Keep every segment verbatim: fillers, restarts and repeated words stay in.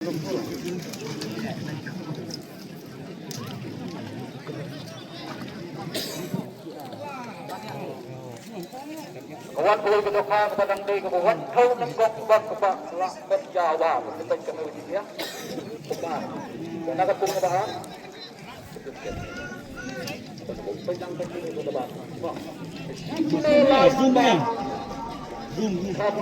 Ka wan kawei ka dohkha kaba dang dei kaba wan thaw nyngkong bad kaba lah ban jawa ban pynbeit ka mewjik ïa. Kumba na ka kum kaba ha. Zoom, man. Zoom, zoom.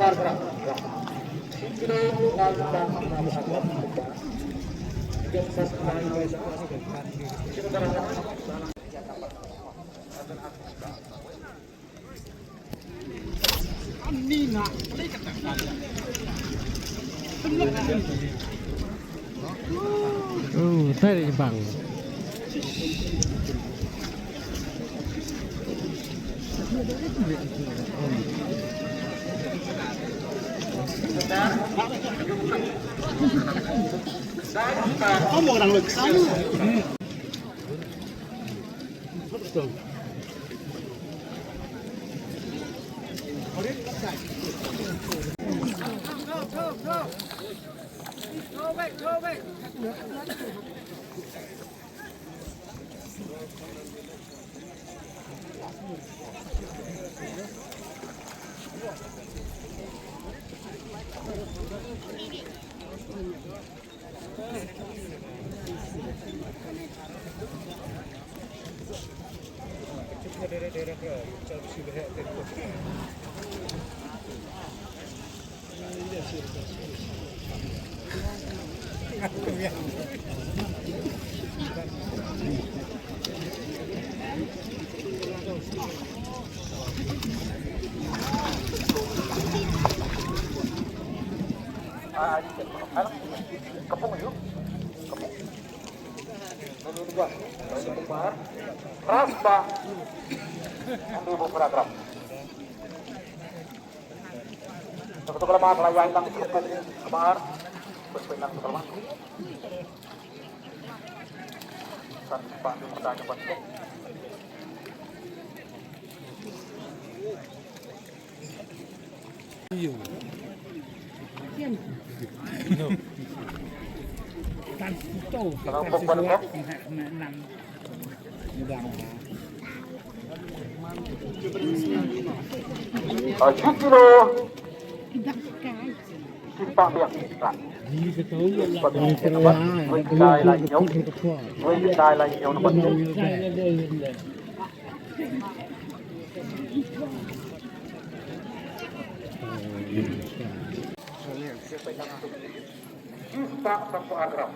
Oh, tadi bang. Kamu orang luar sana. Kepung yuk. Kepung. Ras ba. Ambil beberapa gram. Satu kelemahan layang tang kepung kemar. Betul nang kelemahan. Satu pak di muka nyebat. Tujuh kilo. Simpang biang. Simpang biang. Wei dai lai nyew. Wei dai lai nyew nampak tu. Juta satu gram.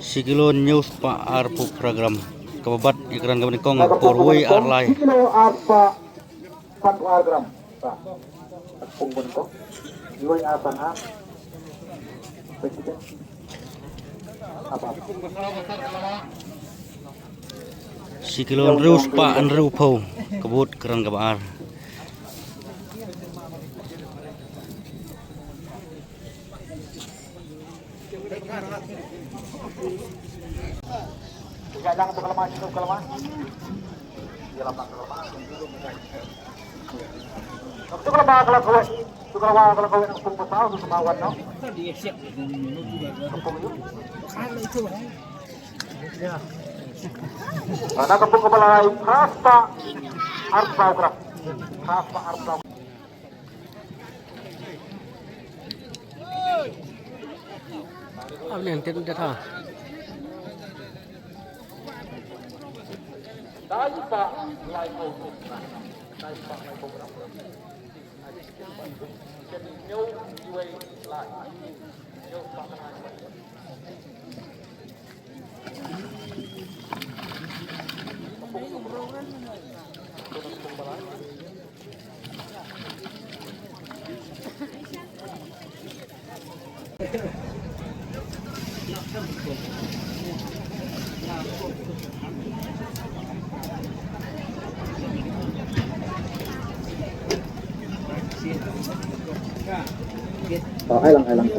Shi kilo hynñiew spah arphew phra gram. Kaba bat ïa ka rang kaba nyngkong ha ka por wei ar lai. Shi kilo ar spah sanphew ar gram. Ba. Pung bun ko. Wei ar san ar. Shi kilo hynriew spah hynriewphew. Ka bud ka rang kaba ar. Ana ka pung kaba lai, phra spah arphew gram. Phra spah arphew. Am nen tet tet ha. Oh, ai lang, ai lang.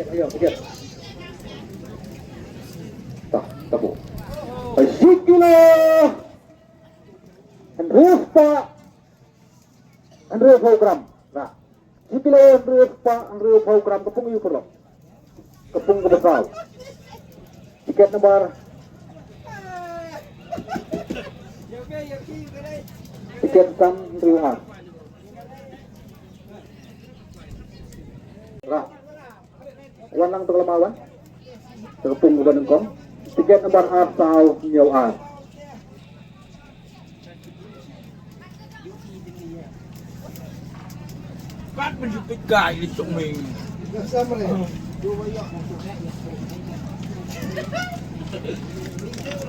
Ayo, ayo. Tah, tabu. Ai, shi kilo. Hynriew spah hynriewphew gram. Nah. Shi kilo hynriew spah hynriewphew gram ka pung ïa u paralok. Ka pung kaba saw. Tiket number. Tiket san hynriew ar. Lah. Wan lang to ka lama wan. To ka pung kaba nyngkong. Tiket number ar saw hynñiew ar.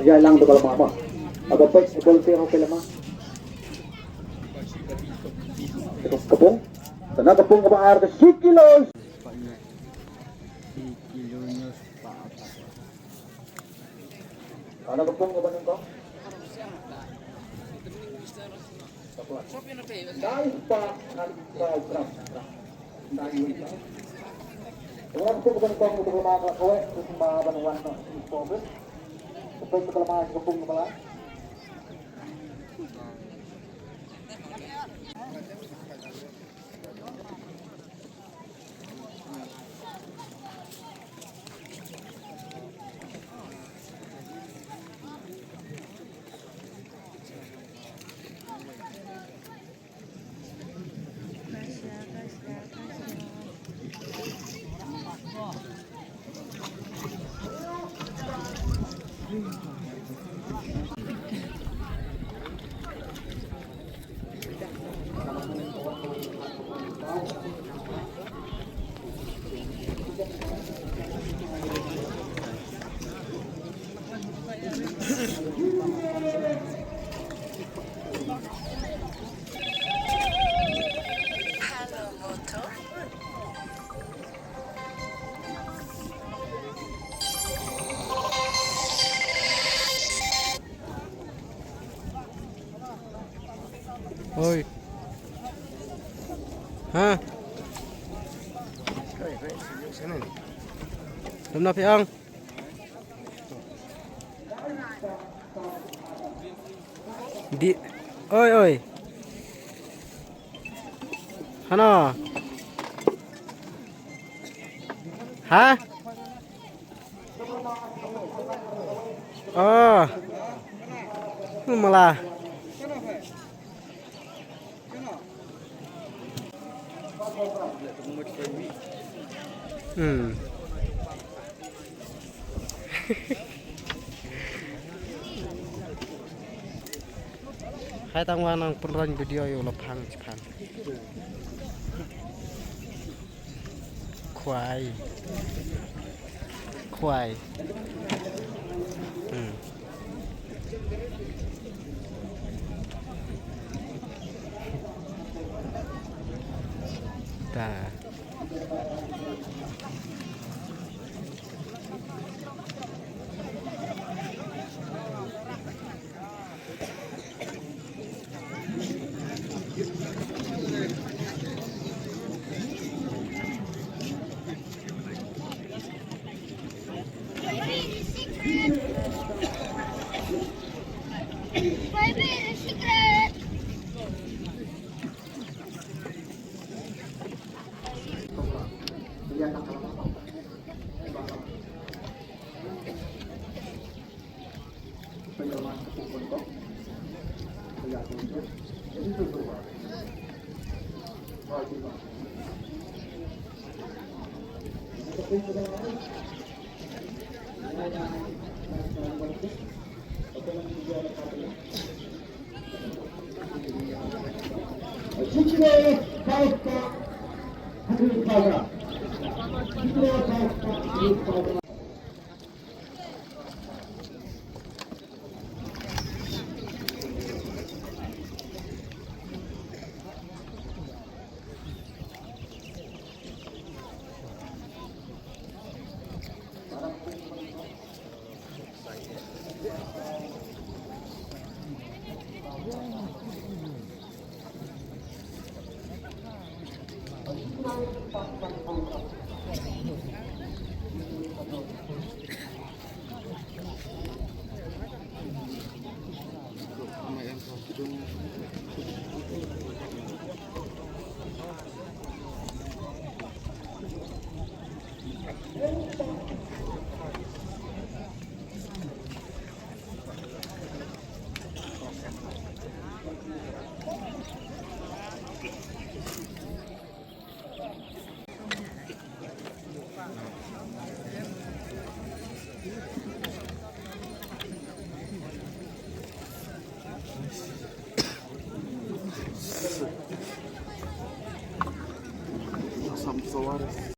Ïa lang to ka lama ma. Aba peit ka bol te ho ka lama. Ka pung. Sana ka pung kaba ar ka shi kilo. Ana ka pung kaba nyngkong. Dai spah hynriew gram. Dai wei gram. Ka pung kaba nyngkong kaba ma ka kawei kaba ban wan na spah. Ka pung kaba ma ka pung kaba lai. Oi. Ha? Lam na phi ang. Di. Oi, oi. Hana. Ha? Oh. Mala. Hmm. Hai tang wa nang pynrang video ïa u la phang chi phang. Khwai. Khwai. Hmm. Ta.